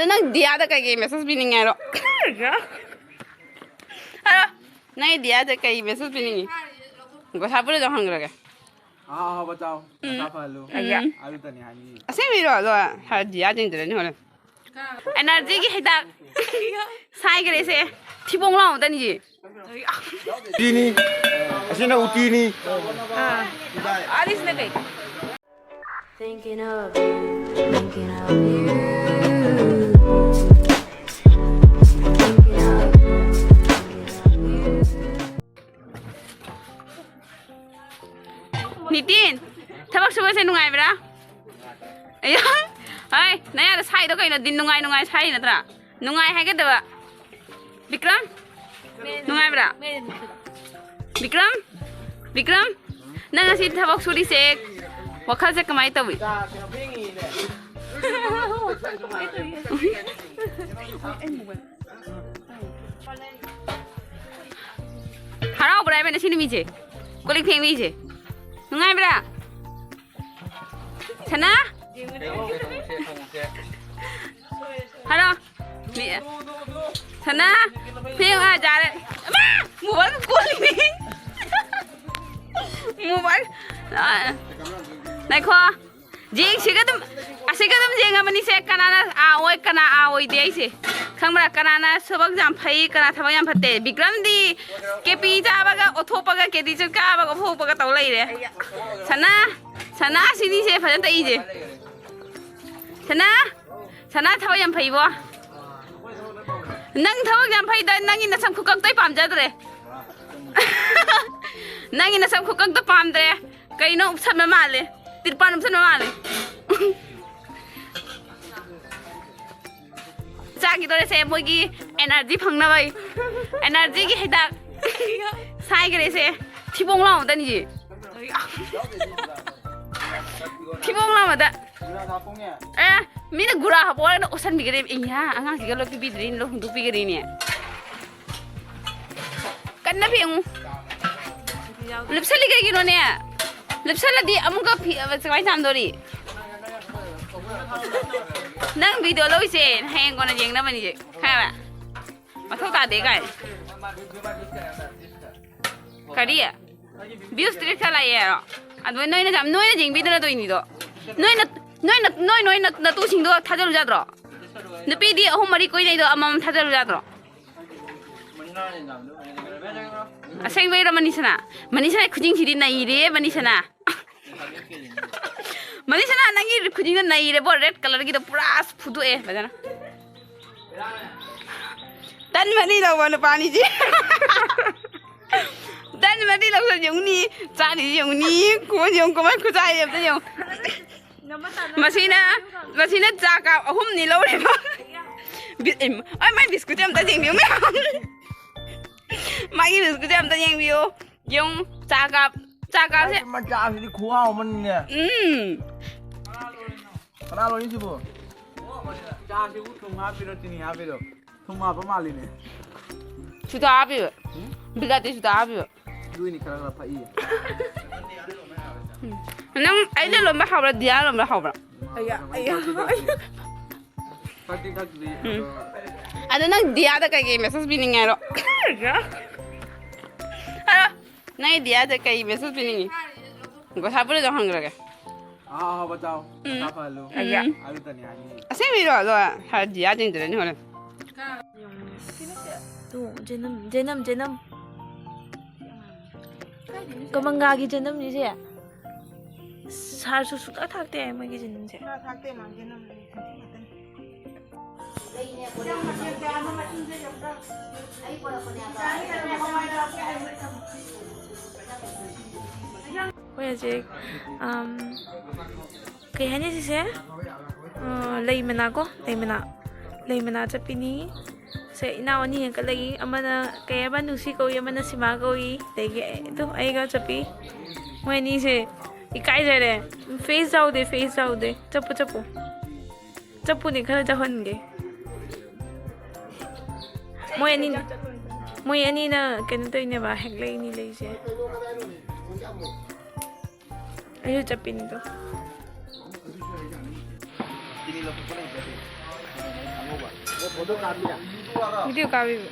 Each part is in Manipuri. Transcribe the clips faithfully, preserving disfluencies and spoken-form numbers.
ꯅꯪ ꯗꯤꯌꯥꯗ ꯀꯩꯀꯩ ꯃꯦꯁꯦꯖ ꯄꯤꯅꯤꯡꯉꯦ ꯍꯥꯏꯔꯣ? ꯍꯥꯏꯔꯣ꯫ ꯅꯪ ꯗꯤꯌꯥꯗ ꯀꯩ ꯃꯦꯁꯦꯖ ꯄꯤꯅꯤꯡꯉꯤ? ꯒꯣꯁꯥꯄꯨꯔꯗ ꯍꯪꯈ꯭ꯔꯒꯦ꯫ ꯑꯍꯥꯎ ꯑꯍꯥꯎꯕ ꯆꯥꯎ꯫ ꯎꯝ꯫ ꯃꯁꯥ ꯐꯍꯜꯂꯨ꯫ ꯎꯝ꯫ ꯑꯗꯨꯇꯅꯤ ꯍꯥꯏꯅꯤꯡꯉꯤ꯫ ꯑꯁꯦꯡꯕꯩꯔꯣ? ꯑꯗꯣ ꯍꯥꯏꯔ ꯗꯤꯌꯥ ꯆꯦꯟꯗ꯭ꯔꯅꯤ ꯍꯣꯔꯦꯟ꯫ ꯑꯦꯅꯔꯖꯤꯒꯤ ꯍꯤꯗꯥꯛ ꯁꯥꯏꯈ꯭ꯔꯦꯁꯦ꯫ ꯊꯤꯕꯣꯡ ꯂꯥꯎꯗꯅꯤꯁꯦ꯫ ꯎꯇꯤꯅꯤ꯫ ꯑꯁꯤꯅ ꯎꯇꯤꯅꯤ꯫ ꯑꯥ꯫ ꯑꯥꯂꯤꯁꯅ ꯀꯩ? Thinking of you, thinking of you. Thinking of you, thinking of you. Nitin, ꯊꯕꯛ ꯁꯨꯕꯁꯦ ꯅꯨꯡꯉꯥꯏꯕ꯭ꯔꯥ? ꯑꯌꯥ, ꯍꯣꯏ, ꯅꯌꯥꯗ ꯁꯥꯏꯗꯣ ꯀꯩꯅꯣ? ꯗꯤꯟ ꯅꯨꯡꯉꯥꯏ ꯅꯨꯡꯉꯥꯏ ꯁꯥꯏ ꯅꯠꯇ꯭ꯔꯥ? ꯅꯨꯡꯉꯥꯏ ꯍꯥꯏꯒꯗꯕ꯫ ꯕꯤꯀ꯭ꯔꯝ, ꯅꯨꯡꯉꯥꯏꯕ꯭ꯔꯥ? ꯕꯤꯀ꯭ꯔꯝ, ꯕꯤꯀ꯭ꯔꯝ, ꯅꯪ ꯉꯁꯤ ꯊꯕꯛ ꯁꯨꯔꯤꯁꯦ ꯋꯥꯈꯜꯁꯦ ꯀꯃꯥꯏꯅ ꯇꯧꯏ? ꯍꯔꯥꯎꯕ꯭ꯔꯥ ꯍꯥꯏꯕ ꯉꯁꯤ ꯅꯨꯃꯤꯠꯁꯦ? ꯀꯣꯜ ꯂꯤꯛ ꯐꯦꯡꯕꯤꯁꯦ ꯅꯨꯡꯉꯥꯏꯕ꯭ꯔꯥ? ꯁꯅꯥ? ꯍꯔꯥꯎ꯫ ꯃꯤ-, ꯁꯅꯥ? ꯐꯦꯡ, ꯑꯥ, ꯌꯥꯔꯦ꯫ ꯑꯃ! ꯃꯣꯕꯥꯏꯜ ꯀꯣꯜꯂꯤꯅꯤ꯫ ꯃꯣꯕꯥꯏꯜ꯫ ꯑꯥ, ꯉꯥꯏꯈꯣ꯫ ꯌꯦꯡꯁꯤꯒ ꯑꯗꯨꯝ, ꯑꯁꯤꯒ ꯑꯗꯨꯝ ꯌꯦꯡꯉꯕꯅꯤꯁꯦ, ꯀꯅꯥꯅ ꯑꯥ ꯑꯣꯏ, ꯀꯅꯥ ꯑꯥ ꯑꯣꯏꯗꯦ ꯑꯩꯁꯦ꯫ ꯈꯪꯕ꯭ꯔꯥ? ꯀꯅꯥꯅ ꯊꯕꯛ ꯌꯥꯝ ꯐꯩ, ꯀꯅꯥ ꯊꯕꯛ ꯌꯥꯝ ꯐꯠꯇꯦ꯫ ꯕꯤꯀ꯭ꯔꯝꯗꯤ ꯀꯦꯄꯤ ꯆꯥꯕꯒ ꯑꯣꯊꯣꯛꯄꯒ, ꯀꯦꯗꯤ ꯆꯠ ꯀꯥꯕꯒ ꯑꯣꯊꯣꯛꯄꯒ ꯇꯧ ꯂꯩꯔꯦ꯫ ꯁꯅꯥ, ꯁꯅꯥ ꯁꯤꯅꯤꯁꯦ ꯐꯖꯅ ꯇꯛꯏꯁꯦ꯫ ꯁꯅꯥ, ꯁꯅꯥ ꯊꯕꯛ ꯌꯥꯝ ꯐꯩꯕꯣ꯫ ꯅꯪ ꯊꯕꯛ ꯌꯥꯝ ꯐꯩꯗ, ꯅꯪꯒꯤ ꯅꯁꯝ ꯈꯨꯀꯛꯇꯣ ꯑꯩ ꯄꯥꯝꯖꯗ꯭ꯔꯦ꯫ ꯅꯪꯒꯤ ꯅꯁꯝ ꯈꯨꯀꯛꯇꯣ ꯄꯥꯝꯗ꯭ꯔꯦ꯫ ꯀꯩꯅꯣ ꯎꯞꯁꯟꯕ ꯃꯥꯜꯂꯦ꯫ ꯇꯤꯔꯄꯥꯟ ꯎꯞꯁꯟꯕ ꯃꯥꯜꯂꯦ꯫ ꯆꯥꯈꯤꯗꯣꯔꯦꯁꯦ ꯃꯣꯏꯒꯤ ꯑꯦꯅꯔꯖꯤ ꯐꯪꯅꯕ꯫ ꯑꯦꯅꯔꯖꯤꯒꯤ ꯍꯤꯗꯥꯛ ꯁꯥꯏꯈ꯭ꯔꯦꯁꯦ꯫ ꯊꯤꯕꯣꯡ ꯂꯥꯎꯗꯅꯤꯁꯦ꯫ ꯊꯤꯕꯣꯡ ꯂꯥꯎꯕꯗ꯫ ꯑꯦ, ꯃꯤꯅ ꯒꯨꯔꯥ ꯍꯥꯞꯄꯣ ꯍꯥꯏꯔꯒ ꯑꯣꯠꯁꯟꯕꯤꯈ꯭ꯔꯦ꯫ ꯏꯍꯥ, ꯑꯉꯥꯡꯁꯤꯒ ꯂꯣꯏ ꯄꯤꯕꯤꯗ꯭ꯔꯤꯅꯦ, ꯂꯣꯏ ꯍꯨꯟꯗꯣꯛꯄꯤꯈ꯭ꯔꯦꯅꯦ꯫ ꯀꯟꯅ ꯐꯦꯡꯉꯨ꯫ ꯂꯨꯞꯁꯜꯂꯤ ꯀꯩꯒꯤꯅꯣꯅꯦ? ꯂꯨꯞꯁꯜꯂꯗꯤ ꯑꯃꯨꯛꯀ ꯐꯤ-, ꯀꯃꯥꯏꯅ ꯆꯥꯝꯗꯣꯔꯤ? ꯅꯪ ꯚꯤꯗꯤꯑꯣ ꯂꯧꯔꯤꯁꯦ ꯍꯌꯦꯡ ꯀꯣꯟꯅ ꯌꯦꯡꯅꯕꯅꯤꯁꯦ, ꯈꯪꯉꯕ? ꯃꯊꯧ ꯇꯥꯗꯦ ꯀꯥꯏ꯫ ꯀꯔꯤ? ꯚ꯭ꯌꯨꯁ ꯇꯔꯦꯠ ꯈꯛ ꯂꯥꯛꯑꯦ ꯍꯥꯏꯔꯣ? ꯑꯗꯨꯃꯥꯏ ꯅꯣꯏꯅ ꯌꯥꯝ, ꯅꯣꯏꯅ ꯌꯦꯡꯕꯤꯗꯅ ꯇꯧꯔꯤꯅꯤꯗꯣ꯫ ꯅꯣꯏꯅ, ꯅꯣꯏꯅ, ꯅꯣꯏ, ꯅꯣꯏ ꯅ-, ꯅꯇꯨꯁꯤꯡꯗꯣ ꯊꯥꯖꯔꯨ ꯌꯥꯗ꯭ꯔꯣ? ꯅꯨꯄꯤꯗꯤ ꯑꯍꯨꯝ ꯃꯔꯤ ꯀꯣꯏꯅꯩꯗꯣ ꯑꯃꯃꯝ ꯊꯥꯖꯔꯨ ꯌꯥꯗ꯭ꯔꯣ? ꯑꯁꯦꯡꯕꯩꯔꯣ ꯃꯅꯤꯁꯅꯥ? ꯃꯅꯤꯁꯅꯥ ꯈꯨꯖꯤꯡꯁꯤꯗꯤ ꯅꯩꯔꯦ ꯃꯅꯤꯁꯅꯥ꯫ ꯃꯅꯤꯁꯅꯥ ꯅꯪꯒꯤ ꯈꯨꯖꯤꯡꯗꯣ ꯅꯩꯔꯦꯕꯣ, ꯔꯦꯗ ꯀꯂꯔꯒꯤꯗꯣ ꯄꯨꯔꯥ ꯐꯨꯗꯣꯛꯑꯦ ꯐꯖꯅ꯫ ꯇꯟ ꯃꯔꯤ ꯂꯧꯕ ꯅꯨꯄꯥꯅꯤꯁꯤ꯫ ꯇꯟ ꯃꯔꯤ ꯂꯧꯕ ꯌꯦꯡꯉꯨꯅꯤ, ꯆꯥꯔꯤꯁꯤ ꯌꯦꯡꯉꯨꯅꯤ, ꯈꯨꯃꯟ ꯌꯦꯡꯉꯨ, ꯀꯃꯥꯏ ꯈꯨꯆꯥꯏ ꯑꯝꯇ ꯌꯦꯡꯉꯨ꯫ ꯃꯁꯤꯅ, ꯃꯁꯤꯅ ꯆꯥ ꯀꯥꯞ ꯑꯍꯨꯝꯅꯤ ꯂꯧꯔꯦꯕ꯫ ꯕꯤ-, ꯑꯦ, ꯑꯩ ꯃꯥꯏ ꯕꯤꯁꯀꯨꯠꯁꯦ ꯑꯝꯇ ꯌꯦꯡꯕꯤꯌꯨ ꯃꯌꯥꯝ꯫ ꯃꯥꯒꯤ ꯕꯤꯁꯀꯨꯠꯁꯦ ꯑꯝꯇ ꯌꯦꯡꯕꯤꯌꯨ꯫ ꯌꯦꯡꯉꯨ, ꯆꯥ ꯀꯥꯞ, ꯆꯥ ꯀꯥꯞꯁꯦ꯫ ꯃꯆꯥꯁꯤꯗꯤ ꯈꯨꯍꯥꯎ ꯑꯃꯅꯤꯅꯦ꯫ ꯎꯝ꯫ ꯀꯅꯥ ꯂꯣꯏꯅꯣ ꯁꯤꯕꯨ? ꯆꯥꯁꯤꯕꯨ ꯊꯨꯝ ꯍꯥꯞꯄꯤꯔꯣ, ꯆꯤꯅꯤ ꯍꯥꯞꯄꯤꯔꯣ? ꯊꯨꯝ ꯍꯥꯞꯄ ꯃꯥꯜꯂꯤꯅꯦ꯫ ꯁꯨꯗ ꯍꯥꯞꯄꯤꯕ꯫ ꯕꯤꯂꯥꯇꯤ ꯁꯨꯗ ꯍꯥꯞꯄꯤꯕ꯫ ꯑꯗꯨꯏꯅꯤ ꯈꯔ ꯈꯔ ꯐꯛꯏ꯫ ꯎꯝ꯫ ꯅꯪ ꯑꯩꯅ ꯂꯣꯟꯕ ꯍꯥꯎꯕ꯭ꯔꯥ, ꯗꯤꯌꯥ ꯂꯣꯟꯕ ꯍꯥꯎꯕ꯭ꯔꯥ? ꯑꯩꯌꯥ, ꯑꯩꯌꯥ꯫ ꯊꯛꯇꯤ ꯊꯛꯇ꯭ꯔꯤ, ꯎꯝ꯫ ꯑꯗꯣ ꯑꯗꯣ ꯅꯪ ꯗꯤꯌꯥꯗ ꯀꯩꯀꯩ ꯃꯦꯁꯦꯖ ꯄꯤꯅꯤꯡꯉꯦ ꯍꯥꯏꯔꯣ? ꯍꯥꯏꯔꯣ꯫ ꯅꯪ ꯗꯤꯌꯥꯗ ꯀꯩ ꯃꯦꯁꯦꯖ ꯄꯤꯅꯤꯡꯉꯤ? ꯒꯣꯁꯥꯄꯨꯔꯗ ꯍꯪꯈ꯭ꯔꯒꯦ꯫ ꯑꯍꯥꯎ ꯑꯍꯥꯎꯕ ꯆꯥꯎ꯫ ꯎꯝ꯫ ꯃꯁꯥ ꯐꯍꯜꯂꯨ꯫ ꯎꯝ꯫ ꯑꯗꯨꯇꯅꯤ ꯍꯥꯏꯅꯤꯡꯉꯤ꯫ ꯑꯁꯦꯡꯕꯩꯔꯣ? ꯑꯗꯣ ꯍꯥꯏꯔꯗꯤ ꯌꯥꯗꯦꯗꯅ ꯍꯣꯔꯦꯟ꯫ ꯇꯨ, ꯖꯦꯅꯝ, ꯖꯦꯅꯝ, ꯖꯦꯅꯝ꯫ ꯀꯃꯪꯒꯥꯒꯤ ꯖꯦꯅꯝꯅꯤꯁꯦ꯫ ꯁꯥꯔꯁꯨ ꯁꯨꯛꯊꯥꯛ ꯊꯥꯛꯇꯦ ꯃꯣꯏꯒꯤ ꯖꯦꯅꯝꯁꯦ꯫ ꯁꯥꯔ ꯊꯥꯛꯇꯦ, ꯃꯥ ꯖꯦꯅꯝ ꯂꯩ, ꯊꯝꯆꯦꯠ ꯉꯥꯛꯇꯅꯤ꯫ ꯑꯩꯈꯣꯏ ꯍꯧꯖꯤꯛ, ꯑꯝ, ꯀꯩ ꯍꯥꯏꯅꯤ ꯁꯤꯁꯦ? ꯑ, ꯂꯩ ꯃꯅꯥ ꯀꯣ, ꯂꯩ ꯃꯅꯥ, ꯂꯩ ꯃꯅꯥ ꯆꯠꯄꯤꯅꯤ꯫ ꯁꯦ, ꯏꯅꯥꯎ ꯑꯅꯤ ꯍꯦꯟꯀꯠꯂꯛꯏ꯫ ꯑꯃꯅ ꯀꯩ ꯍꯥꯏꯕ, ꯅꯨꯡꯁꯤ ꯀꯧꯏ, ꯑꯃꯅ ꯁꯤꯃꯥ ꯀꯧꯏ꯫ ꯑꯗꯒꯤ ꯑꯩ, ꯑꯗꯨ ꯑꯩꯒ ꯆꯠꯄꯤ꯫ ꯃꯣꯏ ꯑꯅꯤꯁꯦ ꯏꯀꯥꯏꯖꯔꯦ꯫ ꯐꯦꯁ ꯌꯥꯎꯗꯦ, ꯐꯦꯁ ꯌꯥꯎꯗꯦ꯫ ꯆꯠꯄꯨ, ꯆꯠꯄꯨ꯫ ꯆꯠꯄꯨꯅꯦ, ꯈꯔ ꯆꯠꯍꯟꯒꯦ꯫ ꯃꯣꯏ ꯑꯅꯤ, ꯃꯣꯏ ꯑꯅꯤꯅ ꯀꯩꯅꯣ ꯇꯧꯔꯤꯅꯦꯕ, ꯍꯦꯛꯂꯛꯏꯅꯤ ꯂꯩꯁꯦ꯫ ꯑꯩꯁꯨ ꯆꯠꯄꯤꯅꯤꯗꯣ꯫ ꯚꯤꯗꯤꯑꯣ ꯀꯥꯞꯄꯤꯕ꯫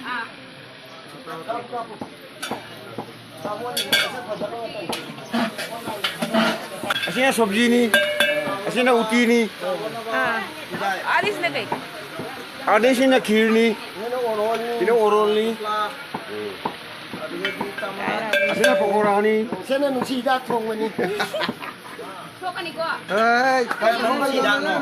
ꯑꯁꯤꯅ ꯁꯣꯕꯖꯤꯅꯤ, ꯑꯁꯤꯅ ꯎꯇꯤꯅꯤ, ꯑꯥ꯫ ꯑꯥꯗꯩꯁꯤꯅ ꯀꯩ? ꯑꯥꯗꯩꯁꯤꯅ ꯈꯤꯔꯅꯤ, ꯁꯤꯅ ꯑꯣꯔꯣꯜꯅꯤ꯫ ꯑꯁꯤꯅ ꯄꯀꯣꯔꯥꯅꯤ꯫ ꯁꯤꯅ ꯅꯨꯡꯁꯤ ꯍꯤꯗꯥꯛ ꯊꯣꯡꯕꯅꯤ꯫ ꯊꯣꯛꯀꯅꯤꯀꯣ? ꯑꯦ, ꯀꯔꯤ ꯅꯨꯡꯁꯤ ꯍꯤꯗꯥꯛꯅꯣ?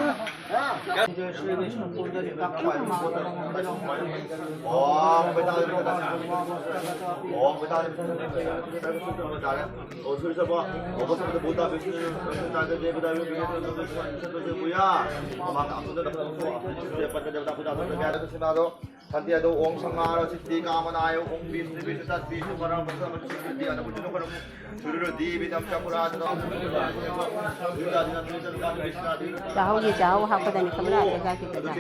ꯁꯥꯟꯇꯤ ꯑꯗꯣ ꯎꯝ ꯁꯅꯥꯗꯣ ꯁꯥꯟꯇꯤ ꯑꯗꯣ ꯎꯝ ꯁꯅꯥꯗꯣ ꯎꯝ ꯕꯤꯁꯅꯨ ꯕꯤꯁꯅꯨ ꯇꯠ ꯕꯤꯁꯅꯨ ꯄꯔꯝ ꯄꯔꯝ ꯁꯨꯔꯨꯔꯨ ꯗꯤꯕꯤꯗꯝ ꯆꯀ꯭ꯔꯥꯗ ꯆꯥꯍꯧꯒꯤ ꯆꯥꯍꯧ ꯍꯥꯞꯄꯗꯅꯤ ꯈꯪꯕ꯭ꯔꯥ? ꯂꯩꯕꯥꯛꯀꯤ ꯄꯩꯁꯥ꯫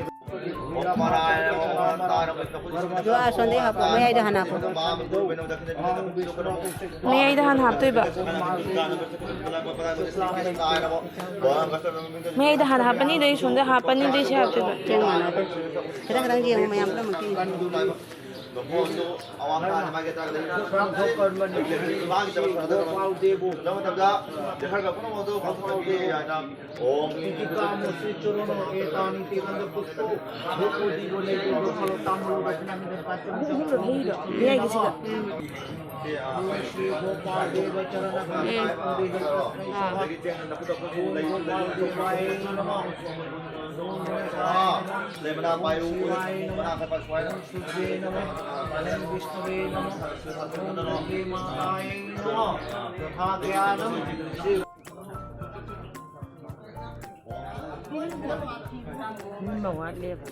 ꯑꯗꯣ ꯑꯁꯣꯝꯗꯩ ꯍꯥꯞꯄꯣ, ꯃꯌꯥꯏꯗ ꯍꯥꯟꯅ ꯍꯥꯞꯄꯣ꯫ ꯃꯌꯥꯏꯗ ꯍꯥꯟꯅ ꯍꯥꯞꯇꯣꯏꯕ꯫ ꯃꯌꯥꯏꯗ ꯍꯥꯟꯅ ꯍꯥꯞꯄꯅꯤ, ꯑꯗꯩ ꯁꯣꯝꯗ ꯍꯥꯞꯄꯅꯤ, ꯑꯗꯩ ꯁꯤ ꯍꯥꯞꯇꯣꯏꯕ꯫ ꯆꯦꯡ ꯃꯥꯟꯅꯗꯦ꯫ ꯈꯤꯇꯪ ꯈꯤꯇꯪ ꯌꯦꯡꯉꯣ, ꯃꯌꯥꯝ ꯄꯨꯝꯅꯃꯛꯀꯤ꯫ ꯃꯌꯥꯏꯒꯤꯁꯤꯗ꯫ ꯎꯝ꯫ ꯑꯥ꯫ ꯃꯤ ꯑꯃ ꯋꯥꯠꯂꯦꯕ꯫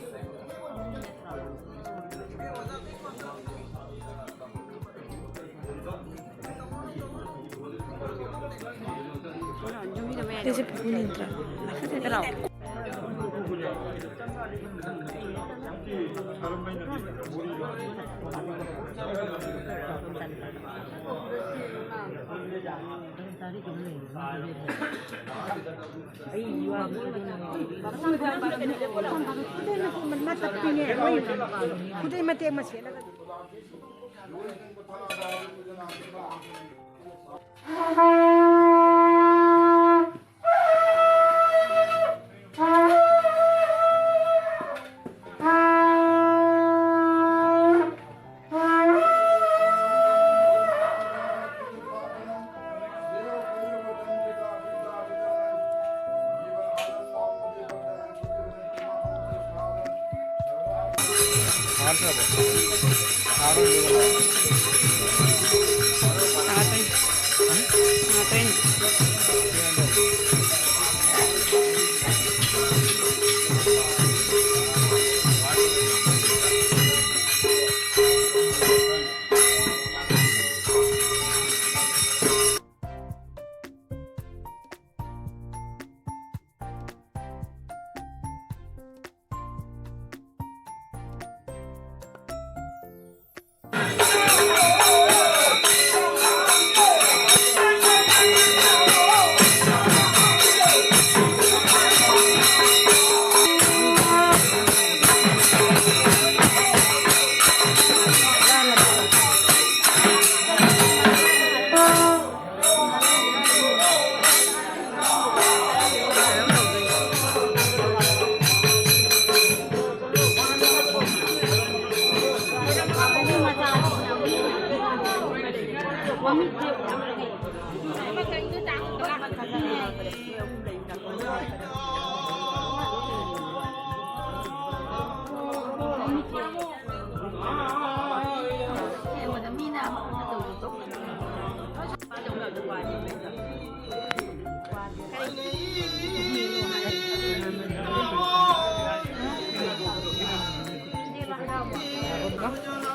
ꯑꯩꯁꯦ ꯄꯨꯄꯨ ꯅꯠꯇ꯭ꯔꯥ? ꯈꯨꯗꯩ ꯃꯇꯦꯛ ꯑꯃ ꯁꯦꯠꯂꯒ꯫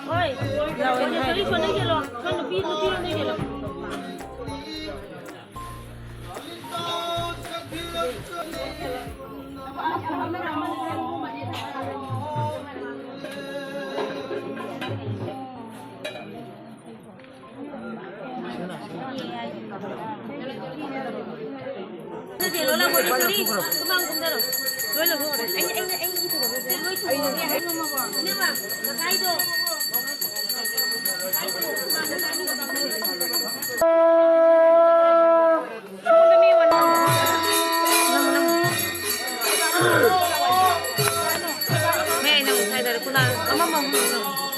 ꯍꯣꯏ, ꯁꯣꯝꯗ ꯁꯣꯝꯗ ꯌꯦꯡꯂꯣ꯫ ꯁꯣꯝ ꯅꯨꯄꯤ, ꯅꯨꯄꯤ ꯔꯣꯝꯗ ꯌꯦꯡꯂꯣ꯫ ꯂꯣꯏ ꯂꯧꯊꯣꯛꯈ꯭ꯔꯕꯣ? ꯁꯨꯃꯥꯡ ꯀꯨꯝꯊꯔꯣ꯫ ꯂꯣꯏ ꯂꯧꯊꯣꯛꯈ꯭ꯔꯦ꯫ ꯑꯩꯅ, ꯑꯩꯅ, ꯑꯩꯒꯤ ꯄꯨꯔꯛꯑꯣꯁꯦ꯫ ꯂꯣꯏ ꯊꯨꯒꯥꯏꯈ꯭ꯔꯦ꯫ ꯏꯅꯝꯃ, ꯉꯁꯥꯏꯗꯣ꯫ ꯁꯣꯝꯗ ꯃꯤ ꯑꯃ ꯅꯝꯃꯣ꯫ ꯅꯝꯃꯣ, ꯅꯝꯃꯣ꯫ ꯃꯌꯥꯏ ꯅꯝꯃꯣ, ꯁ꯭ꯋꯥꯏꯗ ꯀꯨꯅꯥ ꯑꯃꯃꯝ꯫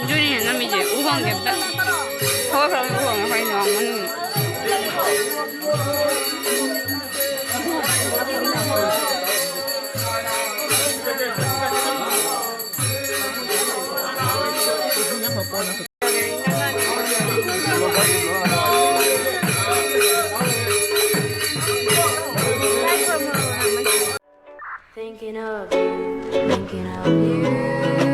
ꯑꯗꯨꯅꯦ ꯅꯝꯃꯤꯁꯦ, ꯎ ꯐꯪꯗꯦ ꯑꯝꯇ꯫ ꯊꯣꯛꯈ꯭ꯔꯕꯅꯤ ꯎ ꯐꯪꯉꯦ, ꯑꯩꯈꯣꯏ ꯅꯦꯠꯋꯥꯛ ꯃꯅꯨꯡꯗ꯫ Thinking of you, thinking of you.